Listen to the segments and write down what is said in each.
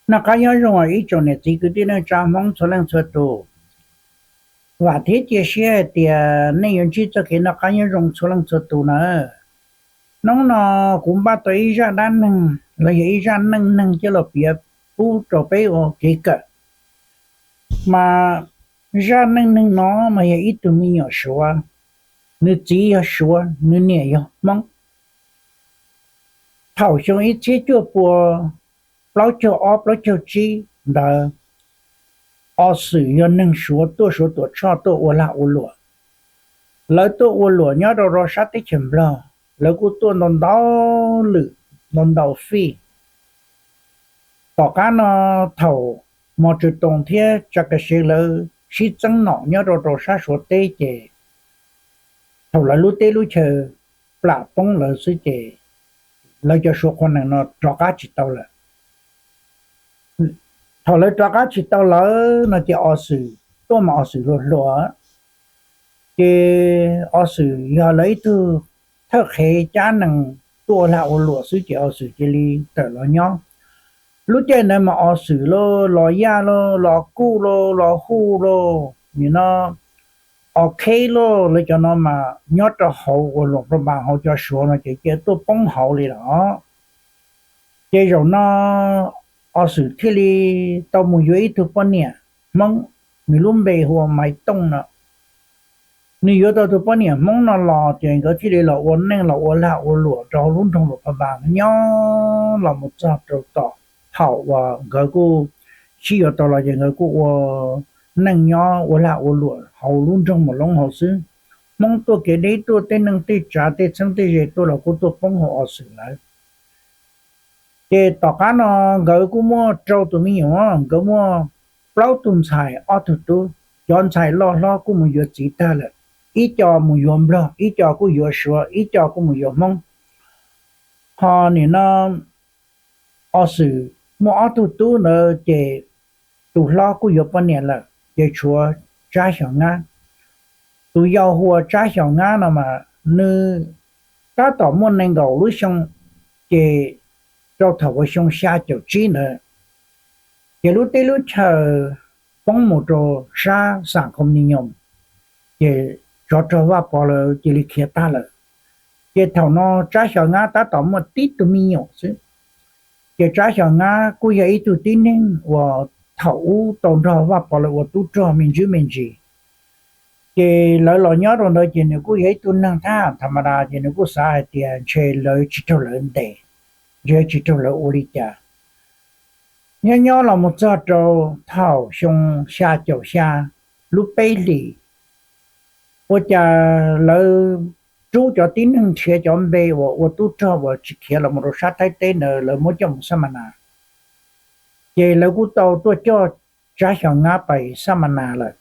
Noj qab nyob zoo ib tsoom niam txiv kwv tij neej tsa Hmoob txhua leej txhua tus. Vam thiab cia siab hais tias nej yuav ntsib txoj kev noj qab nyob zoo txhua leej txhua tus nawb. Hnub no kuv npaj tau ib zaj dab neeg los yog ib zaj neej neeg coj los piav pub rau peb ua kev kawm. Mas zaj neej neeg no mas yog ib tug me nyuam Suav, nws txiv yog Suav, nws niam yog Hmoob. Thaum xyoo ib txhiab cuaj pua plaub caug ob plaub caug tsib ntawd, Os Xwm yog neeg Suav tuaj Suav Tuam Tshoj tuaj ua lag ua luam. Lawv tuaj ua luam nyob rau rau sab teb chaws Nplog, lawv kuj tuaj ntau ntau lwm, ntau ntau fij. Tom qab no thaum Mos Tshwm Toos thiab Tsa Kas Sev lawv sib txeeb nom nyob rau rau sab Suav teb ces thaum lawv lub teb lub chaw plam poob lawv xwb ces lawv cov Suav qhua nees no rov qab tsis tau lawm. Thaum lawv rov qab tsis tau lawm no ces Os Xwm tuaj mas Os Xwm hluas hluas, ces Os Xwm yog lawv ib tug thawj qhev cab nees tuaj lag ua luam xwb ces Os Xwm cia li tawm los nyob. Lub caij ntawd mas Os Xwm los los yaj los los kuj los los hu los nim no Os Kheb los lawv cov no mas nyob rau hauv uas luam pab npas hauv cov Suav no ces cia tuaj poob hauv li lawm. Ces zaum no Os Xwm thiaj li tau mus yuav ib tug poj niam Hmoob, nws lub npe hu ua Maiv Tooj no. Nws yuav tau tus poj niam Hmoob no los ces nkawd thiaj li los ua neej los ua lag ua luam rau hauv lub nroog luam pab npas nyob los mus txog rau tom thaum uas nkawd kuj sib yuav tau los ces nkawd kuj ua neej nyob ua lag ua luam hauv lub nroog Mus Loob hauv xwb. Hmoob tuaj kev deb tuaj, tej neeg tej tsav tej txheeb tej ze tuaj los kuj tuaj poob hauv Os Xwm lawv. Ces tom qab no nkawd kuj muaj rau tus me nyuam, nkawd muaj plaub tug ntxhais ob tug tub. Cov ntxhais loj hlob kuj mus yuav txiv tag lawm, ib co mus yuav Nplog, ib co kuj yuav Suav, ib co kuj mus yuav Hmoob. Ho nim no Os Xwm muaj ob tug tub ntawd ces tus hlob kuj yuav poj niam lawm ces tshuav Tsab Xyaum Nyab. Tus yau hu ua Tsab Xyaum Nyab no mas nws tab tom muaj nees nkaum lub xyoo, ces rau thaum uas xyoo xya caum tsib ntawd ces lub teb lub chaw poob mus rau sab Xam Khom Ni Nyoos, ces tsov rog Vaj Pov lawv cia li khiav tag lawm. Ces thaum no Tsab Xyaum Nyab tab tom muaj tib tug me nyuam xwb. Ces Tsab Xyaum Nyab kuj yog ib tug tib neeg uas thaum ub tau nrog Vaj Pov lawv ua tub rog me ntsis me ntsis. Ces lawv los nyob rau ntawd ces nws kuj yog ib tug neeg thab ham tham ma das ces nws kuj xav hais tias ntshe lawv tsis raug lawv ntes, ntshe tsis raug lawv ua li cas. Nyob nyob los mus txog rau thaum xyoo xya caum xya lub peb hlis, ua cas lawv rub cov tib neeg nrhiav cov npe uas ua tub rog uas tsis khiav los mus rau sab Thaib teb ntawd lawv muab coj mus xam ma nas. Ces lawv kuj tau tuaj coj Tsab Xyaum Nyab pais xam ma nas lawm.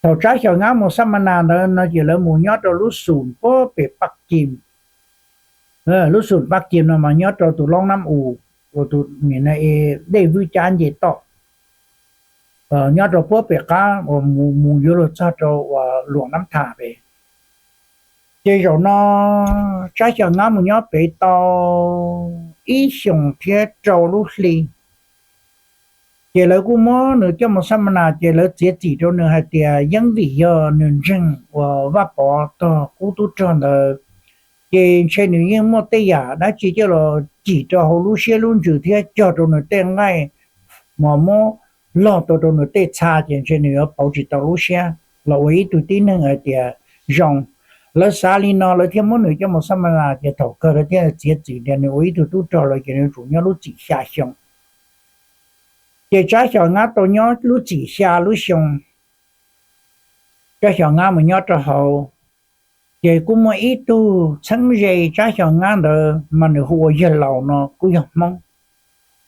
Thaum Tsab Xyaum Nyab mus xam ma nas ntawd no ces lawv mus nyob rau lub xum puag pem Paj Kim. Lub xum Paj Kim no mas nyob rau tus loob Nab U, tus dej vwj cab nce toj, nyob rau puag pem qab uas mus yuav luag txog rau uas luam Nab Tham pem. Ces zaum no Tsab Xyaum Nyab mus nyob pem tau ib xyoos thiab rau lub hli. Ces lawv kuj muab nws coj mus xam ma nas ces lawv txiav txim rau nws hais tias yeej vim yog nws ntseeg uas Vaj Pov tog qub tub rog ntawd, ces ntshe nws yeej muaj tej yam dab tsi coj los cim rau hauv lub siab lub ntsws thiab cog rau nws tej nqaij, mas muab log tau rau nws tej txha ces ntshe nws yuav pauv tsis tau lub siab los ua ib tug tib neeg hais tias zoo. Lawv xav li no lawv thiaj muab nws coj mus xam ma nas ces thaum kawg lawv thiaj txiav txim tias nws ua ib tug tub rog lawm ces nws tsum nyob lub txim xya xyoo. Ces Tsab Xyaum Nyab tau nyob lub txim xya lub xyoo, Tsab Xyaum Nyab mus nyob rau hauv. Ces kuj muaj ib tug txheeb ze Tsab Xyaum Nyab ntawd mas nws hu ua Yawg Laus no kuj yog Hmoob.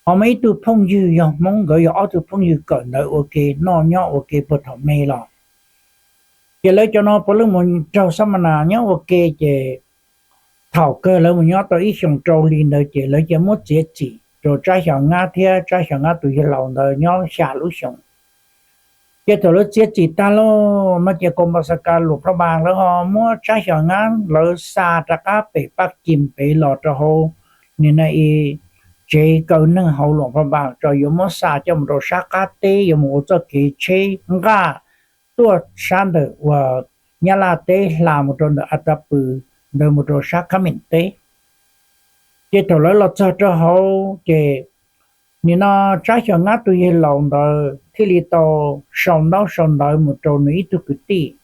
Ho muaj ib tug phooj ywg yog Hmoob, nkawd yog ob tug phooj ywg kawm ntawv ua ke noj nyob ua ke puag thaum me los. Ces lawv cov no puav leej mus raug xam ma nas nyob ua ke ces thaum kawg lawv mus nyob tau ib xyoos rau hli ntawd ces lawv cia muab txiav txim rau Tsab Xyaum Nyab thiab Tsab Xyaum Nyab tus Yawg Laus ntawd nyob xya lub xyoo. Ces thaum lawv txiav txim tag lawm no ces koos npas xas kas luam pab npas lawv ho muab Tsab Xyaum Nyab lawv xa rov qab pem Paj Kim pem los rau hauv nim no i tsev kaw neeg hauv Luam Pha Npas tso, yuav muab xa coj mus rau sab qab teb, yuav mus ua txoj kev tsheb nqaj tuaj sab ntawm uas Nyab Laj teb hla mus rau ntawm A Ta Pw, ntawd mus rau sab Khab Meem teb. Ces thaum lawv los txog rau hauv ces nim no Tsab Xyos Ngab tus yawg laus ntawd thiaj li tau sau ntaub sau ntawv mus rau nws ib tug kwv tij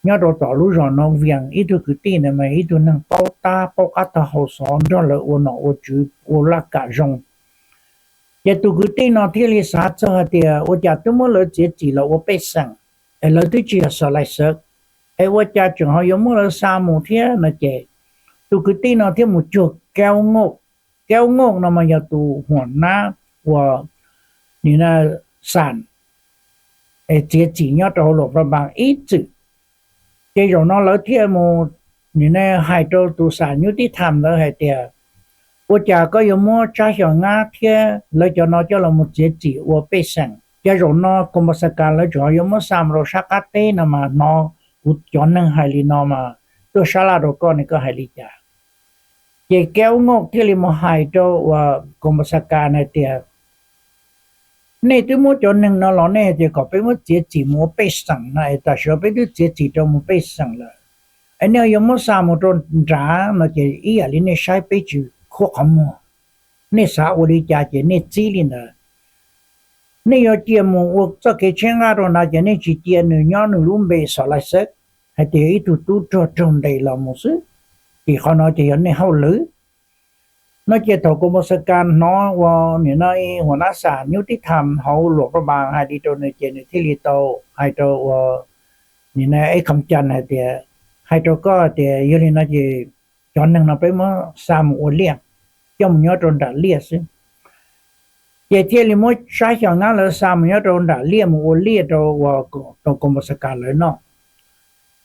nyob rau tom lub zos no Vias. Ib tug kwv tij ntawd mas ib tug neeg paub tab paub qab tag hau xov, nrog lawv ua nom ua tswv ua laj kam zoo. Ces tus kwv tij no thiaj li xav txog hais tias ua cas twb muab lawv txiav txim los ua pej xeem es lawv twb tsis yog xa lais xav, es ua cas tseem ho yuav muab lawv xa mus thiab no ces tus kwv tij no thiaj mus cuag Kaub Nkauj. Kaub Nkauj no mas yog tus huam nab uas nim no xam es txiav txim nyob rau hauv Luam Pha Npas ib txwm. Ces zaum no lawv thiaj mus nim no hais rau tus xam nyub tib tham ntawd hais tias ua cas koj yuav muab Tsab Xyos Ngab thiab lawv cov no coj los mus txiav txim ua pej xeem, cas zaum no Koos Pas Xas Kas lawv tseem yuav muab xa mus rau sab qab teb no mas hnov kuv cov neeg hais li no mas tuaj sab laj rau koj ne, koj hais li cas? Ces Kaub Nkauj thiaj li mus hais rau uas Koos Pas Xas Kas hais tias nej twb muab cov neeg no los nej hais tias kom peb muab txiav txim mus ua pej xeem no es tam sim no peb twb txiav txim rau mus pej xeem lawm, es nej yuav muab xa mus rau nrad no ces ib yam li nej saib peb tsis khuab qhov muag, nej xav ua li cas ces nej txib li ntawd. Nej yuav cia mus ua txoj kev tsheb nqaj rau nrad ces nej tsis cia nws nyob nws lub npe xa lais xav hais tias yog ib tug tub rog raug ntes los mus xwb, ces qhov no ces yog nej hauj lwm no ces thaum Koos Pas Xas Kas hnov uas nim no huam nab xam nyub tib tham hauv Luam Pha Npas hais li rau nws ces nws thiaj li tau hais rau uas nim no Eb Kham Cas hais tias hais rau koj tias yog li no ces cov neeg no peb muab xa mus ua liaj, coj mus nyob rau nram liaj xwb. Ces thiaj li muab Tsab Xyos Ngab lawv xa mus nyob rau nram liaj mus ua liaj rau uas rau Koos Pas Xas Kas lawv noj.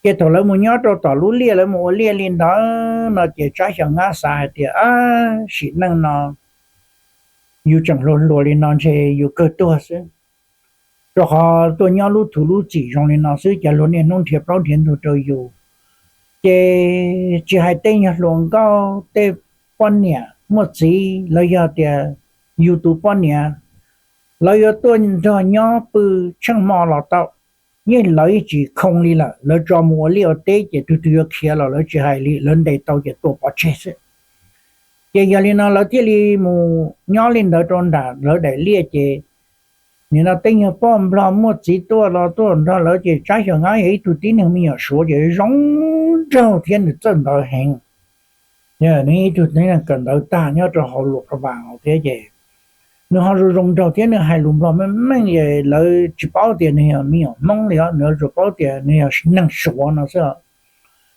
Ces thaum lawv mus nyob rau tom lub liaj lawv mus ua liaj li ntawd no ces Tsab Xyos Ngab xav hais tias sim neej no yus tseem hluas hluas li no ntshe yus kawg tuag xwb, rau qhov tuaj nyob lub thuv lub txim zoo li no xwb cas luag niaj hnub nrhiav plaub nrhiav ntug rau yus. Ces tsis hais tej nyuag hluas nkauj tej poj niam muaj txiv los yog tias yus tus poj niam, lawv yuav tuaj nrog nyob pw tsheej hmo los tau, yeej lawv yeej tsis khoo li lawm, lawv tso mus ua liaj ua teb ces tug twg yuav khiav los lawv tsis hais li, lawv ntes tau ces tua pov tseg xwb. Ces yog li no lawv thiaj li mus nyob li ntawd rau nram lawv daim liaj ces nim no tej nyuag poj nplog muaj txiv tuaj los tuaj nrog lawv ces Tsab Xyos Ngab yog ib tug tib neeg me nyuam suav ces zoo nraug thiab nws txawj ntawv heev. Nws ib tug tib neeg kawm ntawv tag nyob rau hauv Luam Pha Npas thiab ces nws ho zoo zoo nraug thiab nws hais lus nplog meej meej es lawv tsis paub tias nws yog me nyuam Hmoob li os, nws tsuas paub tias nws yog neeg suav no xwb.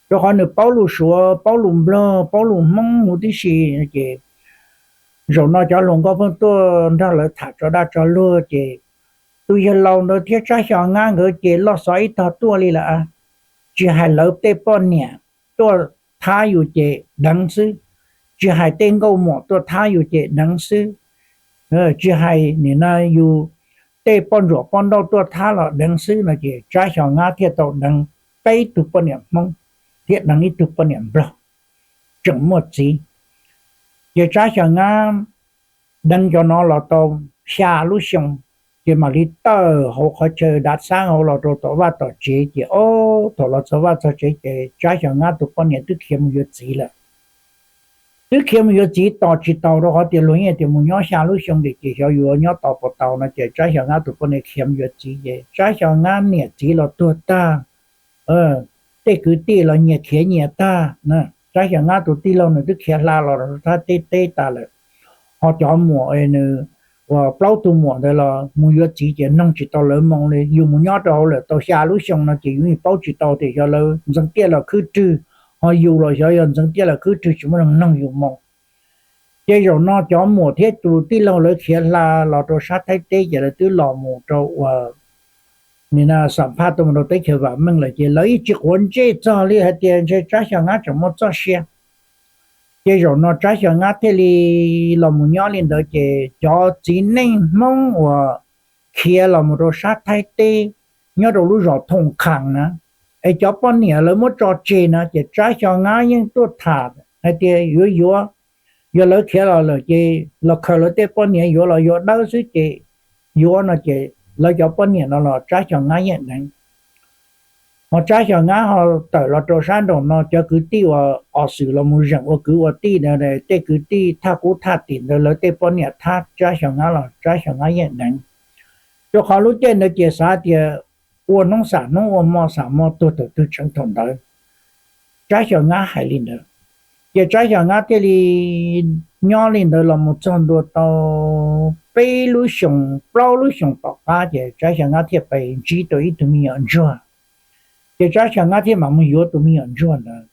Rau qhov nws paub lus suav paub lus nplog paub lus Hmoob huv tib si ces zaum no cov hluas nkauj pheej tuaj nrog lawv tham tso dag tso luag ces tus yawg laus ntawd thiab Tsab Xyos Ngab nkawd ces loj xov ib tog tuaj li lawm. Tsis hais lawv tej poj niam tuaj thab yus ces deev xwb, tsis hais tej nkauj muam tuaj thab yus ces deev xwb, tsis hais nim no yus tej poj ntsuam poj nrauj tuaj thab los deev xwb no ces Tsab Xyos Ngab thiaj tau deev peb tug poj niam Hmoob thiab deev ib tug poj niam nplog tseem muaj txiv. Ces Tsab Xyos Ngab deev cov no los tau xya lub xyoo, ces mam li tawm hauv qhov chaw dav xab hauv los rau tom vaj tom tsev ces ob thaum los txog vaj txog tsev ces Tsab Xyos Ngab tus poj niam twb khiav mus yuav txiv lawm. Twb khiav mus yuav txiv tos tsis tau rau qhov tias luag yeej tias mus nyob xya lub xyoo ces xyov yuav nyob tos puas tau no ces Tsab Xyos Ngab tus poj niam khiav mus yuav txiv ces Tsab Xyos Ngab niam txiv los tuag tag, tej kwv tij los nyias khiav nyias tag. Tsab Xyos Ngab tus tij laug nws twb khiav hla los rau sab teb teb tas lawm, ho cov muam nws uas plaub tug muam ntawd los mus yuav txiv ces noog tsis tau lawv moo li. Yus mus nyob rau hauv lawm tau xya lub xyoo no ces yus yeej paub tsis tau tias xyov lawv ntxeev tiaj los khwb rwg, ho yus los xyov yog ntxeev tiaj los khwb rwg tsis muaj neeg noog yus moo. Ces zaum no cov muam thiab tus tij laug lawv khiav hla los rau sab Thaib teb ces lawv twb los mus rau uas nim no xam phaj tuaj mus rau teb chaws vam meej lawm ces lawv yeej tsis quav ntsej txog li hais tias ntshe Tsab Xyos Ngab tseem muaj txoj sia. Ces zaum no Tsab Xyos Ngab thiaj li los mus nyob li ntawd ces cov txiv neej Hmoob uas khiav los mus rau sab Thaib teb nyob rau lub zos Thoom Kham na, es cov poj niam lawv muab tso tseg na ces Tsab Xyos Ngab yeej tuaj tham hais tias yuav yuav, Yog lawv khiav los lawm ces los khaws lawv tej poj niam yuav los yuav dawb xwb ces yuav no ces lawv cov poj niam no los Tsab Xyoo Ngab yeej deev. Ho Tsab Xyoo Ngab ho tawm los rau sab nraum no, cov kwv tij uas os xwm los mus zeem ua kwv ua tij ntawd, tej kwv tij thaj kub thaj tim ntawd lawv tej poj niam thab Tsab Xyoo Ngab los Tsab Xyoo Ngab yeej deev. Rau qhov lub caij ntawd ces xav tias ua hnub xam hnub, ua hmo xam hmo, tuag thaum twg tseev thaum ntawd. Tsab Xyoo Ngab hais li ntawd, ces Tsab Xyoo Ngab thiaj li nyob li ntawd los mus txog ntua tau peb lub xyoos plaub lub xyoos tom qab ces Tsab Xyoo Ngab thiaj pais ntsib tau ib tug me nyuam ntsuag. Ces Tsab Xyoo Ngab thiaj mam mus yuav tus me nyuam ntsuag ntawd.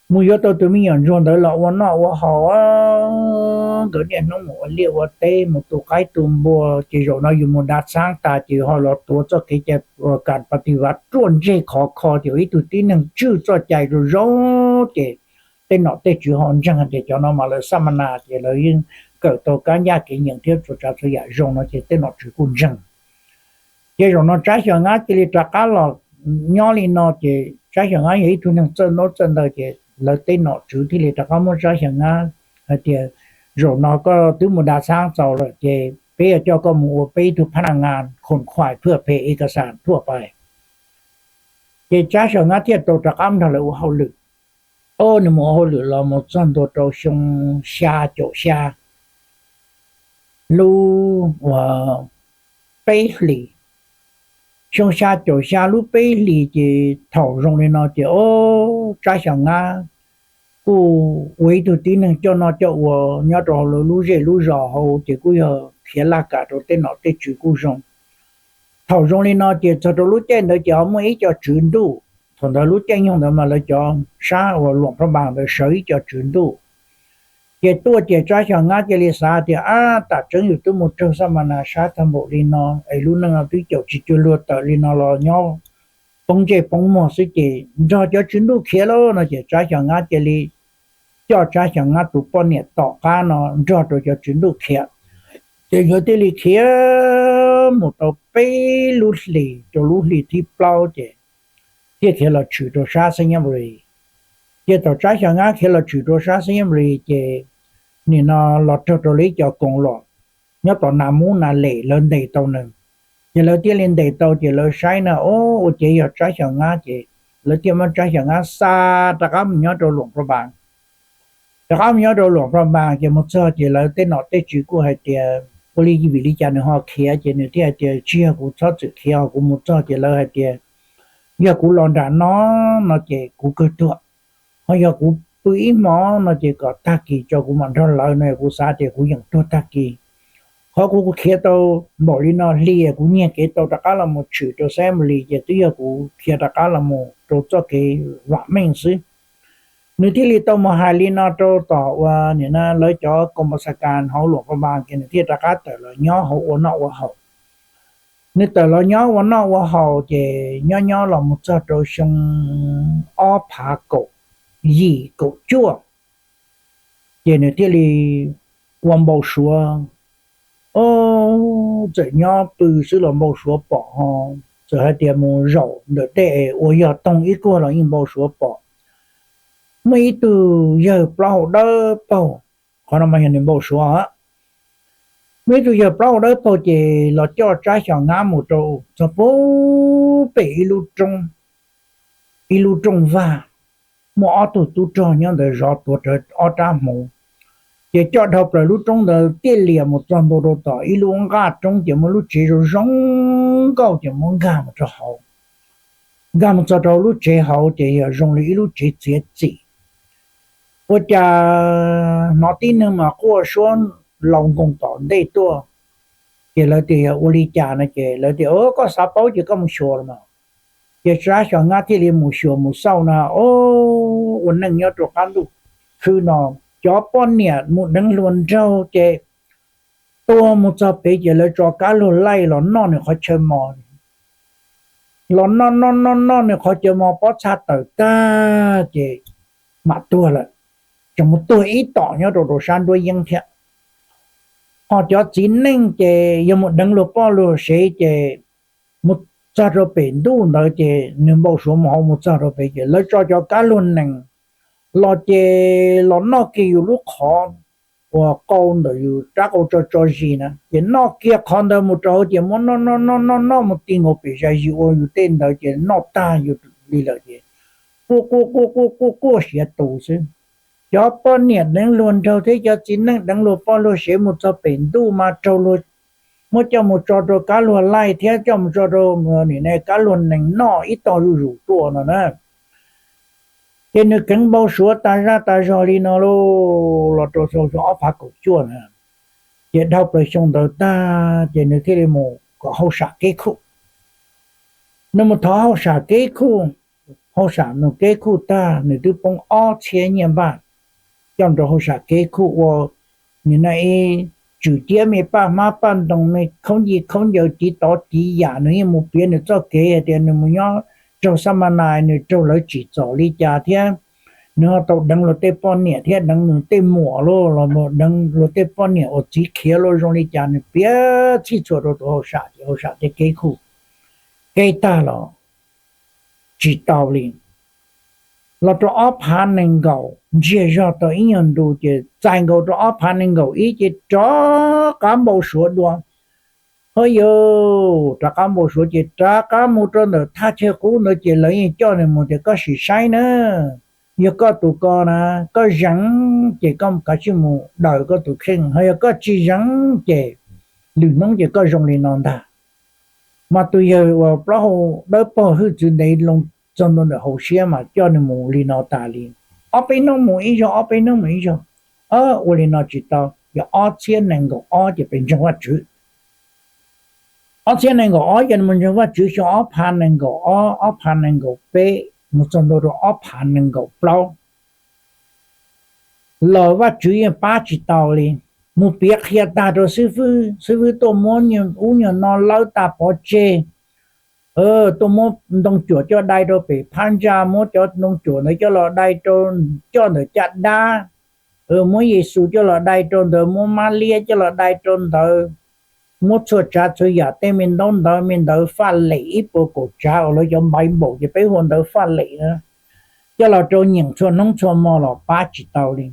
Mus yuav tau tus me nyuam ntsuag ntawd los ua noj ua haus, nkawd niaj hnub mus ua liaj ua teb, mus tu qaib tu npua, ces zaum no yus mus da xaab tas ces ho los tuav txoj kev cai kas pas tis vav ruaj ntseg khov kho, ces ua ib tug tib neeg tswj txoj cai zoo zoo, ces tej nom tej tswv ho ntseeg tias cov no mas lawv xab ma nas, ces lawv yeej kawm tau kab ncaj kev nyeem thiab txhua tsav txhua yam zoo no ces tej nom tswv kuj ntseeg. Ces zaum no Tsab Xyoo Ngab cia li rov qab los nyob li no, ces Tsab Xyoo Ngab yog ib tug neeg txawj ntaub txawj ntawv, ces lawv tej nom tswv thiaj li rov qab muab Tsab Xyoo Ngab hais tias, zaum no koj twb mus da xaab txaus lawm ces peb yuav coj koj mus ua peb ib tug phab naj ngas khoom khuais phwj phem i kas xas thuaj pais. Ces Tsab Xyoo Ngab thiaj tau rov qab nrog lawv ua hauj lwm. Au, nws mus ua hauj lwm los mus txog ntua rau xyoo xya caum xya lub uas peb hlis. Xyoo xya caum xya lub peb hlis ces thaum zoo li no ces, o, Tsab Xyoo Ngab kuj ua ib tug tib neeg coj noj coj ua nyob rau hauv lub zej lub zos hauv, ces kuj yog khiav laj kam rau tej nom tej tswv kuj zoo. Thaum zoo li no ces txog rau lub caij ntawd ces ho muaj ib co tswv ntuj. Thaum ntawd lub caij nyoog ntawd mas lawv cov sab uas Luam Phaj Npas ntawd sawv ib co tswv ntuj. Ces tuaj ces Tsab Xyoo Ngab cia li xav tias, ab, tam tseeb yus twb mus raug xab ma nas sab tag npaum li no es lub neej no twb caum tsis cuag luag tawm li no los nyob poob ntsej poob muag xwb ces nrog cov tswv ntuj khiav lauj no ces Tsab Xyoo Ngab cia li coj Tsab Xyoo Ngab tus poj niam tom qab no nrog rau cov tswv ntuj khiav. Ces nkawd thiaj li khiav mus tau peb lub hlis rau lub hlis thib plaub ces thiaj khiav los tshwm rau sab Xeeb Nyab Nplis. Ces thaum Tsab Xyoo Ngab khiav los tshwm rau sab Xeeb Nyab Nplis ces nim no los raug rau lawv ib co koom los nyob tom Nas Mub Nas Lem lawv ntes tau nws. Ces lawv thiaj li ntes tau ces lawv saib na, o, ua ciav yog Tsab Xyoo Ngab ces lawv thiaj muab Tsab Xyoo Ngab xa rov qab mus nyob rau Luam Phaj Npas. Rov qab mus nyob rau Luam Phaj Npas ces mus txog ces lawv tej nom tej tswv kuj hais tias ua li vim li cas nws ho khiav ces nws thiaj hais tias tsis yog kuv txhob txwm khiav, ho kuv mus txog ces lawv hais tias yog kuv los nram no no ces kuv kawg tuag, ho yog kuv pw ib hmo no ces kom tag kis tso kuv mam nrog lawv no, kuv xav tias kuv yeem tuag tag kis. Qhov kuv khiav tau npaum li no hli kuv nyiag kev tau rov qab los mus tshwm rau Xeeb Nyab Nplis ces twb yog kuv khiav rov qab los mus rau txoj kev vam meej xwb. Nws thiaj li tau mus hais li no rau tom uas nim no lawv cov koos pas xas kas hauv Luam Phaj Npas ces nws thiaj rov qab tawm los nyob hauv ua noj ua haus. Nws tawm los nyob ua noj ua haus ces nyob nyob los mus txog rau xyoo ob phav kaum yim kaum cuaj ces nws thiaj li ua npau suav. O, txawm nyob pw xwb los npau suav pom ho, txawm hais tias mus zaum ntawm tej es ua yog toog ib kuag los yeej npau suav pom. Muaj ib tug yawg plaub hau dawb paug, qhov no mas yog nws npau suav. Muaj ib tug yawg plaub hau dawb paug ces los coj Tsab Xyoos Nyab mus rau txog pem ib lub roob, ib lub rooj vag, muaj ob tug tub rog nyob ntawd zov tuav rawv ob rab hmuv. Ces coj dhau plaws lub roob ntawd tiaj lias mus txog ntua rau tom ib lub nqaj roob ces muaj lub tsev zoo zoo nkauj ces muab nkag mus rau hauv. Nkag mus txog rau lub tsev hauv ces yog zoo li ib lub tsev txiav txim. Ua cas hnov tib neeg mas quaj suab laus nkoos tom ntej tuaj. Ces lawv tias yog ua li cas no ces lawv tias koj xav paub ces koj mus xyuas los mas. Ces Tsab Xyoos Nyab thiaj li mus xyuas mus xauj no, o, ua neej nyob rau qab ntuj khwb no, cov poj niam mus deev hluas nraug ces tuag mus txog pem ces lawv tso kab luag laij los noj nws qhov chaw mos. Los noj noj noj noj nws qhov chaw mos pob txha tawm tag ces mam tuag lawm. Tseem mus tuag ib tom nyob rau rau sab nruab yeeb thiab. Ho cov txiv neej ces yog mus deev luag poj luag sev ces mus txog rau pem ntuj ntawd ces nws npau suav mus hauv mus txog rau pem ces lawv tso cov kab luag nees los ces los noj kiag yus lub qhov uas qau ntawm yus rab qau tso tso zis na, ces noj kiag qhov ntawd mus rau hauv ces muab noj noj noj noj noj mus ti nkaus pem zais zis ua yus tej ntawd ces noj tag yus li lawm ces quaj quaj quaj quaj quaj quaj siav tus xwb. Cov poj niam deev luag nraug thiab cov txiv neej deev luag poj luag sev mus txog pem ntuj mas raug luag muab coj mus tso rau kab luag laij thiab coj mus tso rau nim no kab luag nees noj ib tog zuj zus tuaj no na. Ces nws kheev npau suav tas zaj tas zog li no lauj, los rau xyoo ob phav kaum cuaj na, ces dhau plaws xyoo ntawd tag ces nws thiaj li mus kom hauj sam kev khuj. Nws mus thov hauj sam kev khuj, hauj sam nws kev khuj tag nws twb poob ob txhiab nyiaj npaj coj rau hauj sam kev khuj ua nim no ib tswm ciab me paj hmab paj ntoo me khaub ncaws khaub ncaws tiv tov tiv yam nws yeej mus piav nws txoj kev hais tias nws mus nyob raug xab ma nais nws raug lawv tsim txom li cas thiab nws ho tau deev luag tej poj niam thiab deev nws tej muam lauj, los deev luag tej poj niam uas txiv khiav lauj zoo li cas nws piav txhij txhua rau tus hauj sam ces hauj sam tej kev khuj kev tag los tsis tau li. Los rau ob phav nees nkaum ntsiag zog tau ib nyuag ntu ces txais nkaus rau ob phav nees nkaum ib ces rov qab npau suav dua. Ho yog rov qab npau suav ces rov qab mus rau ntawm thaj chaw qub ntawd ces lawv yeej coj nws mus tias koj sim saib na, yog koj tus ko na, koj zeev ces koj kav tsij mus daws koj tus kheej, ho yog koj tsis zeev ces lwm hnub ces koj zoo li no ntag. Mas tus yawg uas plaub hau dawb paug hwj txwv ntev loo txog ntua ntawm hauv siab mas coj nws mus li no tas li. Ob peb hnub mus ib zaug, ob peb hnub mus ib zaug. Ua li no tsis tau, yog ob txhiab nees nkaum ob ces pes ntseeg Vajtswv. Ob txhiab nees nkaum ob ces nws mus ntseeg Vajtswv xyoo ob phav nees nkaum ob, ob phav nees nkaum peb mus txog ntua rau ob phav nees nkaum plaub. Los Vajtswv yeej pab tsis tau li. Mus piav qhia tag rau xib fwb, xib fwb tuaj muab ub nyuag no lawb tag pov tseg, tuaj muab ntoo cuam coj dai rau pem phab ntsa, muab cov ntoo cuam ntawd coj los dai rau, coj ntawm caj dab, muab Yexus coj los dai rau ntawd, muab Mab Liab coj los dai rau ntawd, muab txhua tsav txhua yam tej me ntaub ntawv me ntawv faj lem ib puas kaum tsav uas lawv cov npaiv npaum ces peb hu ntawv faj lem na, coj los rau nyeem txhua hnub txhua hmo los pab tsis tau li.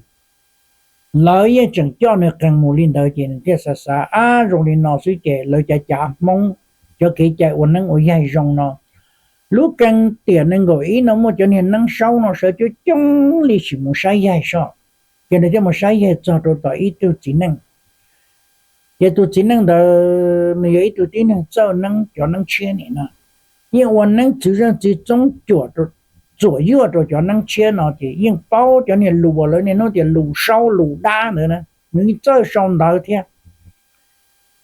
Lawv yeej tseem coj nws qees mus li ntawd ces nws thiaj xav xav, ab, zoo li no xwb ces lawv cov cav Hmoob cov kev cai ua neeb ua yaig zoo no, lub kee tiam nees nkaum ib no muaj cov niag neeb saub no sawv coob coob li sim mus saib yaig soj. Ces nws thiaj mus saib yaig txog rau tom ib tug txiv neej. Ces tus txiv neej ntawd nws yog ib tug tib neeg txawj neeb cov neeb tshiab nim no, yeej ua neeb txwv zeej txwv txoob cuam, txuam yuaj rau cov neeb tshiab no ces yeej paub cov niag lus uas lawv niaj hnub tias lus saub lus dab ntawd na, nws yeej txawj sau ntawv thiab.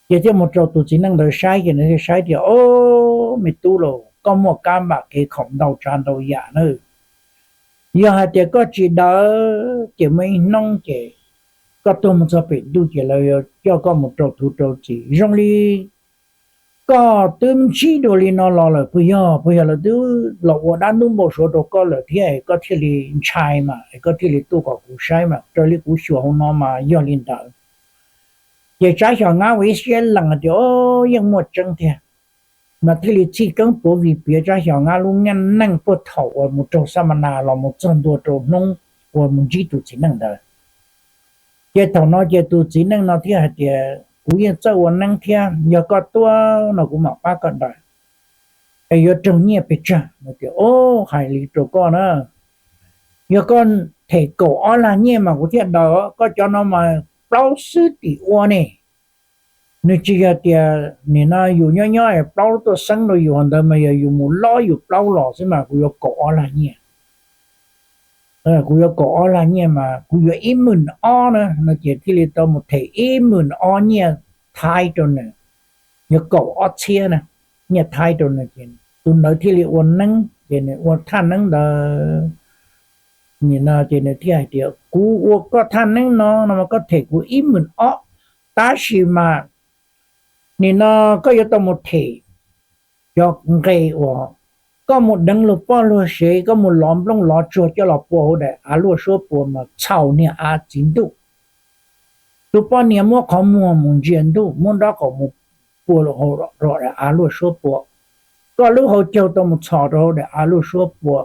Ces thiaj mus rau tus txiv neej ntawd saib ces nws thiaj saib tias, o, me tub lauj, koj muaj kab npam kev khoom ntau tsav ntau yam na. Yog hais tias koj tsis daws ces muaj ib hnub ces koj tuag mus txog pem ntuj ces lawv yuav coj koj mus rau tub rau txim. Zoo li koj twb ntsib dua li no los lawm puas yog? Puas yog lawv twb los ua dab ntub npau suav rau koj lawm thiab es koj thiaj li ntshai mas es koj thiaj li tuaj kom kuv saib mas? Raws li kuv xyuas hauv no mas yog li ntawd. Ces Tsab Xyos Ngab ua ib siab lees tias, o, yeej muaj tseeb tiag. Mas thiaj li txhij keeb puav vim piav Tsab Xyos Ngab lub neej puag thaum uas mus raug xab ma nas los mus txog ntua rau hnub uas mus ntsib tus txiv neej ntawd. Ces thaum no ces tus txiv neej no thiaj hais tias, kuv yeej txawj ua neeb thiab, yog koj tuaj no kuv mam pab koj daws, es yuav raug nyiaj pes tsawg? Tias, o, hais li rau koj na, yog koj them kaum ob lag nyiaj mas kuv thiaj daws, koj cov no mas plaub xwb tim ua ne. Nws tsis yog tias nim no yus nyob nyob es plaub tuaj xeeb rau yus, ntawd mas yog yus mus lob yus plaub los xwb mas kuv yuav kaum ob lag nyiaj. Kuv yuav kaum ob lag nyiaj mas kuv yuav ib hmos ob na no ces thiaj li tau mus them ib hmos ob nyiaj Thaib rau nws, yog kaum ob txhiab na, nyiaj Thaib rau nws ces tus ntawd thiaj li ua neeb ces nws ua thaj neeb ntawd. Nim no ces nws thiaj hais tias, kuv ua koj thaj neeb no no mas koj them kuv ib hmos ob, tab sis mas nim no koj yuav tau mus them cov nqe uas koj mus deev luag poj luag sev, koj mus lov nplooj lov tsuag coj los pua hauv daim av luaj suab pua mas txhaum niag av txiv ntuj. Tus poj niam muab qhov muag mus ntsia ntuj, muab nraub qaum mus pua rau daim av luaj suab pua. Koj lub hauv caug tau mus txhos rau hauv daim av luaj suab pua.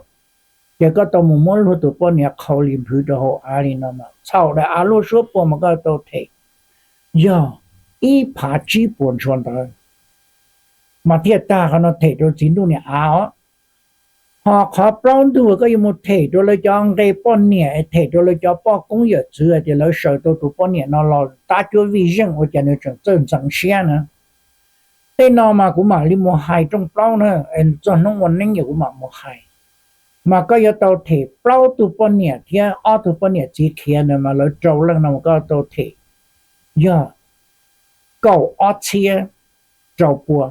Ces koj tau mus muab luag tus poj niam qhau li nphwv rau hauv av li no mas txhaum daim av luaj suab puag mas koj tau them yog ib phav tsib puas ntshua ntawd mas thiaj tag. Qhov no them rau txiv ntuj niam av os. Ho qhov plaub ntug koj yuav mus them rau lawv cov nqe poj niam, them rau lawv cov poj koob yawm txwv hais tias lawv sawv tau tus poj niam no los tab cuab vij zeej ua cas nws tseem txawj ntxeev siab na. Tej no mas kuv mam li mus hais rooj plaub na, txog hnub ua neeb yog kuv mam mus hais. Mas koj yuav tau them plaub tug poj niam thiab ob tug poj niam txiv khiav ntawd mas lawv rau leej no mas koj tau them yog kaum ob txhiab rau pua.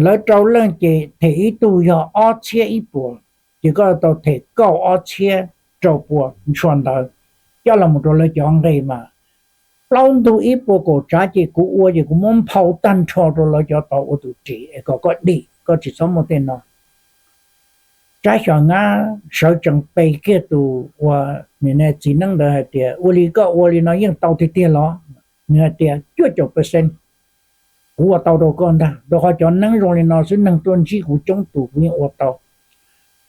Lawv rau leej ces them ib tug yog ob txhiab ib puas, ces koj tau them kaum ob txhiab rau pua ntshua ntawd coj los mus rau lawv cov nqe mas plaub ntug ib puas kaum tsav ces kuv ua ces kuv muab nphau tag nrho rau lawv cov tod ua tus ris es kom koj dim, koj tsis txhob muaj tej no. Tsab xyom ngab sawv tsees pe kiag tus uas txiv neeb ntawd hais tias, ua li koj ua li no yeej tau tiag tiag los? Nws hais tias, cuaj caum percent kuv ua tau rau koj ntag, rau qhov cov neeb zoo li no xwb neeg tuaj ntsib kuv coob tus kuv yeej ua tau.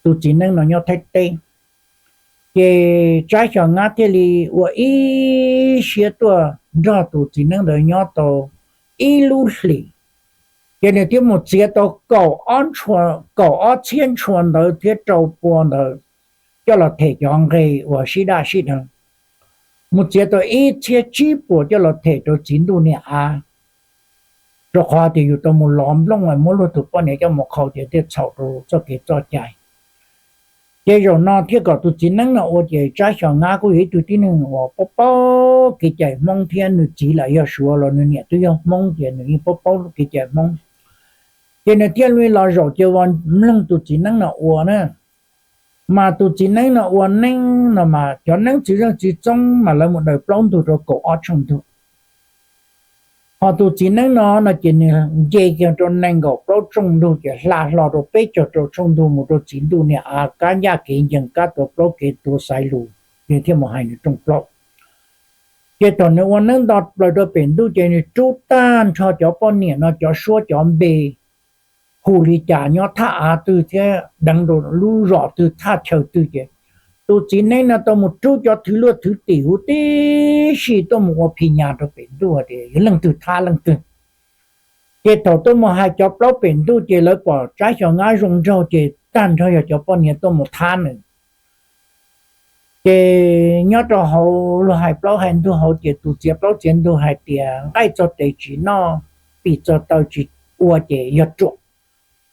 Tus txiv neeb no nyob Thaib teb. Ces tsab xyom ngab thiaj li ua ib siab tuaj nrog tus txiv neeb ntawd nyob tau ib lub hlis, ces nws thiaj mus txiav tau kaum ob txhiab ntshua ntawd thiab rau pua ntawd coj los them cov nqe uas sib daj sib deev. Mus txiav tau ib txhiab tsib puas coj los them rau txiv ntuj niam av, rau qhov tias yus tau mus lov nplooj muab luag tus poj niam coj mus qhau ces thiaj txhaum rau txoj kev txoj cai. Ces zaum no thiaj kom tus txiv neeb no ua ces tsab xyom ngab kuj yog ib tug tib neeg uas paub paub kev cai Hmoob thiab nws txiv lam yog Suav los nws niam twb yog Hmoob ces nws yeej paub paub kev cai Hmoob. Ces nws thiaj li los zaum ces ua mloog tus txiv neeb no ua na. Mas tus txiv neeb no ua neeb no mas cov neeb txwv zeej txwv txoob mas lawv mus daws plaub ntug rau kaum ob tshooj ntug. Ho tus txiv neeb no no ces nws nce kiag rau nees nkaum plaub tshooj ntug ces hla hlo rau peb caug rau tshooj ntug mus rau txiv ntuj niam av kab ncaj kev ncees kab tua plaub kev tuav xaiv lus, nws thiaj mus hais nws rooj plaub. Ces thaum nws ua neeb nto plaws rau pem ntuj ces nws rub tag nrho cov poj niam no cov suab cov npe, hu li cas nyob thaj av twg thiab deev rau lub zos twg thaj chaw twg ces tus txiv neeb no tau mus rub cov thwv luaj thwv tim huv tib si tuaj mus ua phi nyas rau pem ntuj tias yog leej twg thab leej twg. Ces thaum tuaj mus hais cov plaub pem ntuj ces lawv pom tsab xyom ngab zoo nraug ces tag nrho yog cov poj niam tuaj mus thab nws. Ces nyob rau hauv luag hais plaub hais ntug hauv ces tus txiav plaub txiav ntug hais tias nqaij txog tes tsis noj, pim txog taw tsis ua ces yog ruam.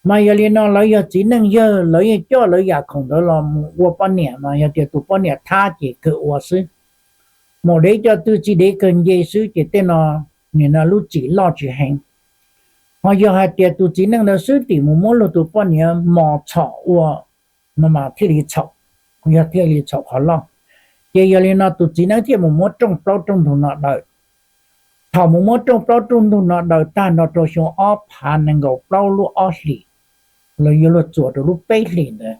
Mas yog li no lawv yog txiv neej yawg lawv yeej coj lawv yam khoom ntawd los mus ua poj niam mas yog tias tus poj niam thab ces kawg ua xwb. Maum dev coj twj txiv dev kawg nce xwb ces tej no nim no lub txim loj tsis heev. Ho yog hais tias tus txiv neej ntawd xwb tim mus muab luag tus poj niam mos txhom ua no mas thiaj li txhaum, yog thiaj li txhaum qhov loj. Ces yog li no tus txiv neej thiaj mus muab rooj plaub rooj ntug no daws. Thaum mus muab rooj plaub rooj ntug no daws tag nrho rau xyoo ob phav nees nkaum plaub lub ob hlis, los yuav luag txuas rau lub peb hlis ntawd,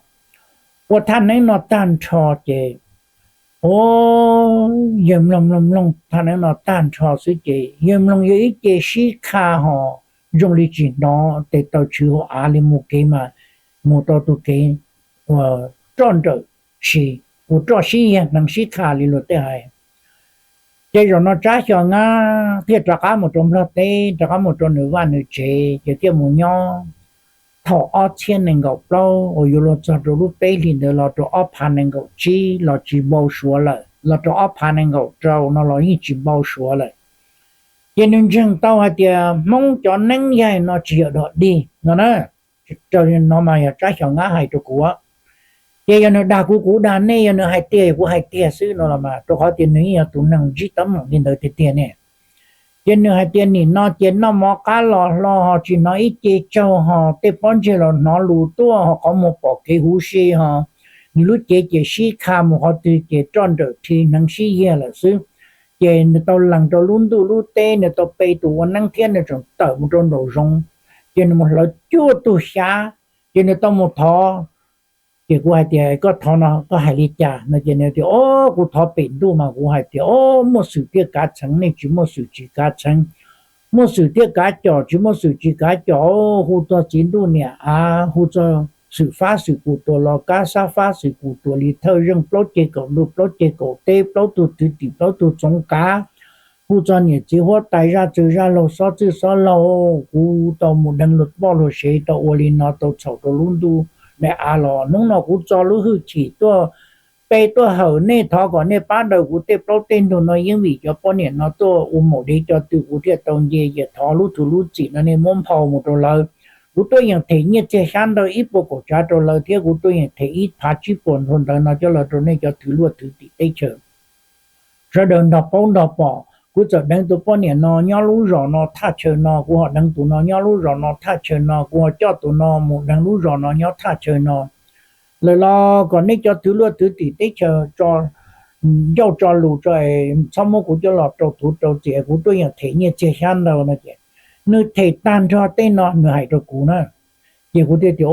ua thaj neeb no tag nrho ces, o, yawg mloog mloog mloog thaj neeb no tag nrho xwb ces yawg mloog yog ib ce sib kha ho zoo li tsis hnov tes taw tshwv hauv av li mus kev mas mus tau tus kev uas roj nrawm si, ua roj sib yag hneev sib kha li luag tej hais. Ces zaum no Tsab Xyo Ngab thiaj rov qab mus rau Nplog teb, rov qab mus rau nws vaj nws tsev, ces thiaj mus nyob. Thaum ob txhiab nees nkaum plaub uas yuav luag txog rau lub peb hlis ntawd los rau ob phav nees nkaum tsib los tsis npau suav lawm, los rau ob phav nees nkaum rau no los yeej tsis npau suav lawm. Ces nws ntseeg tau hais tias Hmoob cov neeb yaig no tsis yog dog dig no na. Raws li no mas yog Tsab Xyo Ngab hais rau kuv. Ces yog nws dag kuv, kuv dag nej, yog nws hais tiag, kuv hais tiag xwb no los mas, rau qhov tias nws yeej yog tus neeg ntsib teeb meem li ntawd tiag tiag ne. Ces nws hais tias nim no ces noj mov qab los hlo ho tsis hnov ib ce tsaug ho tej pob ntseg los hnov lus tuaj ho qhov muag pom kev huv si ho nws lub cev ces sib kha mus qhov twg ces roj nrawm rhi hneev sib yiag lawm xwb. Ces nws tau lees rau lub ntuj lub teb, nws tau pe tus ua neeb thiab nws tseem tawm mus rau nraum zoov, ces nws mus hlawv cuaj tug xyab, ces nws tau mus thov. Ces kuv hais tias koj thov no koj hais li cas no, ces nws tias o, kuv thov pem ntuj mas kuv hais tias o, muaj xwm thiaj kav txheev, nej tsis muaj xwm tsis kav txheev, muaj xwm thiaj kav com, tsis muaj xwm tsis kav com, hu txog txiv ntuj niam av, hu txog xwm fab xwm kum tuam los kab, xab fab xwm kum tuam li thawj zeej, plaub ceg kaum ntuj plaub ceg kaum teb, plaub tug thwv tim plaub tug txoov kav, kuj txog niam txiv huab tais zaj txwg zaj laug xob txwj xob laug, kuv tau mus dheev luag poj luag sev, tau ua li no, tau txhaum rau lub ntuj daim av los hnub no kuv txo lub hwj chim tuaj pe tuaj hawm nej, thov kom nej pab daws kuv tej plaub tej ntug no, yeej vim cov poj niam no tuaj ua maum dev coj tw kuv thiaj tau nce, ces thov lub txim lub txim no nej muab nphau mus rau lawv. Kuv tuaj yeem them nyiaj txiag xyab ntawv ib puas kaum tsav rau lawv thiab, kuv tuaj yeem them ib phav tsib puas ntawv no coj los rau nej cov thwv luaj thwv tim teb chaws sawv daws nrog paub nrog pom. Kuv txawm deev tus poj niam no nyob lub zos no thaj chaw no, kuv ho deev tus no nyob lub zos no thaj chaw no, kuv ho coj tus no mus deev lub zos no nyob thaj chaw no lawm los kom nej cov thwv luaj thwv tim teb chaws ncauj tso lus tso, txhob muab kuv coj los rau tuv rau txiv, kuv tuaj yeem them nyiaj txiag xyab ntawv no. Ces nws them tag nrho tej no nws hais rau kuv na. Ces kuv thiaj tias,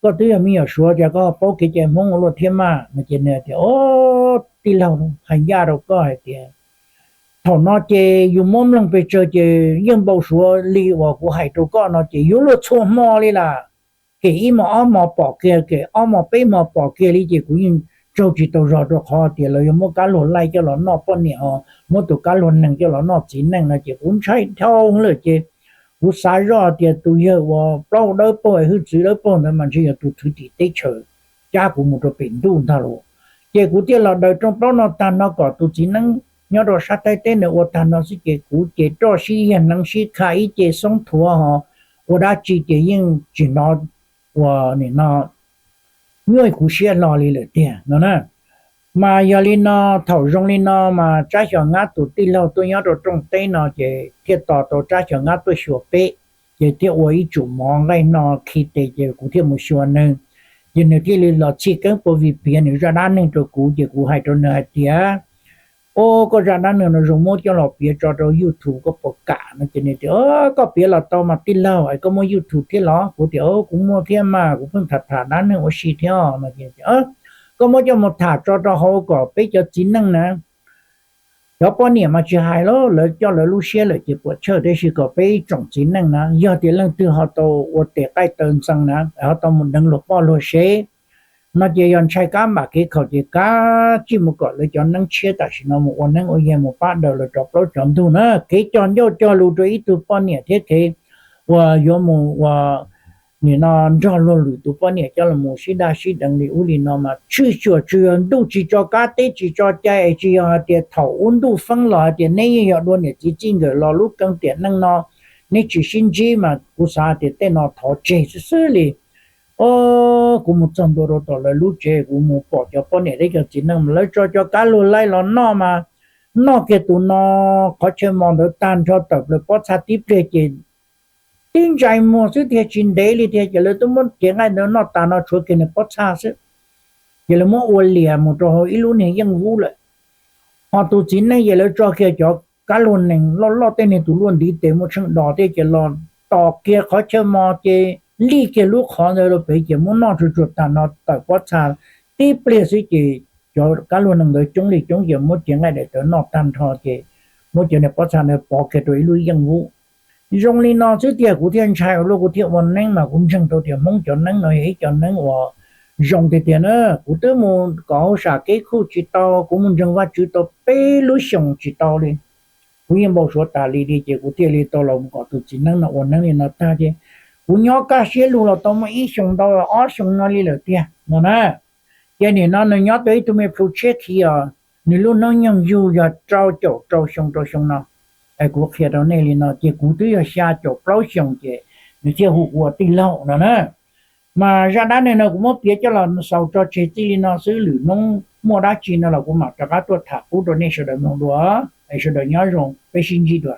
Koj twb yog me nyuam suav ces koj paub kev cai Hmoob ua luaj thiab mas. No ces nws tias, Tij laug, hais ncaj rau koj hais tias thaum no ces yus muab mloog pes tsawg ces yeej npau suav li uas kuv hais rau koj no ces yuav luag txhua hmo li lawm. Kem ib hmos ob hmos pom kiag, kem ob hmos peb hmos pom kiag li ces kuv yeej tsaug tsis tau zog rau qhov tias lawv yuav muab kab luag laij coj los noj poj niam, muab tus kab luag neeg coj los noj txiv neej no ces kuv ntshai dhau lawm ces kuv xav zoj tias tus yawg uas plaub dawb paug, hwj txwv dawb paug ntawd mas ntshe yog tus thwv tim teb chaws cab kuv mus rau pem ntuj ntag lauj. Ces kuv thiaj los daws rooj plaub no tag nrho kom tus txiv neeb nyob rau sab Thaib teb nws ua tag nrho xwb ces kuv ces roj sib yag hneev sib kha ib ce xoob thuav ho ua dab tsi ces yeej tsis hnov ua nim no nyuaj kuv siab hlo li lawm tiag no na. Mas yog li no, thaum zoo li no mas Tsab Xyos Ngab tus tij laug tuaj nyob rau rooj teb no ces thiaj tos tau Tsab Xyos Ngab tuaj xyuas peb, ces thiaj ua ib tsum mov nqaij no khi tes ces kuv thiaj mus xyuas nws. Ces nws thiaj li los txhij keeb pua vim piav nws zaj dab neeg rau kuv ces kuv hais rau nws hais tias, Ua koj zaj dab neeg no zoo muab coj los piav tso rau YouTube koj puas kam? No ces nws tias, Koj piav los tau mas tij laug, es koj muaj YouTube thiab los? Kuv tias, Kuv muaj thiab mas, kuv pheej tham tham dab neeg ua si thiab no. Koj muab coj mus tham tso rau hauv kom peb cov txiv neej na, cov poj niam mas tsis hais lawm, lawv coj lawv lub siab lawm ces puas tshawj, tab sis kom peb ib tsoom txiv neej na yog tias leej twg ho tau ua tes qaij taw ntxeev na, ho tau mus deev luag poj luag sev no ces yog ntshai kab npam kev khaum ces kav tsij mus kom lawv cov neeb tshiab tam sim no mus ua neeb ua yaig mus pab daws lawv cov plaub cov ntug na. Kev cog ncauj cog lus rau ib tug poj niam thiab kev uas yuav mus ua nim no nrog luag lwm tus poj niam coj los sib daj sib deev li ub li no mas tshwj xyuam tsuas yog ntuj tsis tso kab teb tsis tso cai, tsis yog hais tias thaum ub ntuj feeb los hais tias neb yeej yog dua niam txiv txij nkawm los lub keeb tiam neej no neb tsis sib ntsib mas kuv xav hais tias tej no thov tseg xwb xwb li. Kuv mus txog ntua rau tom lawv lub tsev, kuv mus pom cov poj niam thiab cov txiv neej mas lawv tso cov kab luag laij los noj mas noj kiag tus no qhov chaw mos ntawd tag nrho tawm plaws pob txha tib pliag ces tib ntsais muag xwb thiaj tsis ntev li thiab ces lawv twb muab cev nqaij ntawd noj tas no tshuav kiag nws pob txha xwb. Ces lawv muab ua liam mus rau hauv ib lub niag yeej vub lawm. Ho tus txiv neej ces lawv tso kiag cov kab luag nees loj loj tej niag tus luaj ntiv tes muaj tsheej dos thiab ces los tos kiag qhov chaw mos ces lij kiag lub qhov ntawd rau pem ces muab noj tsuag tsuag tag no tawm pob txha tib pliag xwb ces cov kab luag nees ntawd coob li coob ces muab cev nqaij daim tawv noj tag nrho ces muab cov niag pob txha ntawd pov kiag rau ib lub yeej vub. Zoo li no xwb tiag kuv thiaj ntshai ua luaj, kuv thiaj ua neeb mas kuv ntseeg tau tias Hmoob cov neeb no yog ib co neeb uas zoo tiag tiag na. Kuv twb mus kov hauv sam kev khuj tsis tau, kuv mus ntseeg Vajtswv tau peb lub xyoos tsis tau li. Kuv yeej npau suav tas li li ces kuv thiaj li tau los kom tus txiv neeb no ua neeb li no tag ces kuv nyob kaj siab lug los tau muaj ib xyoos ntau ob xyoos no li lawm tiag no na. Ces nim no nws nyob tau ib tug me plhu tshiab khiv os, nws lub hnub nyoog yug yog rau caum rau xyoo rau xyoo no. Es kuv qhia rau nej li no ces kuv twb yog xya caum plaub xyoos ces nws thiaj hu kuv ua tij laug no na. Mas zaj dab neeg no kuv muab piav coj los xaus tso tseg txij li no xwb, lwm hnub muaj dab tsi no los kuv mam rov qab tuaj tham pub rau nej sawv daws mloog dua. Es sawv daws nyob zoo, peb sib ntsib dua.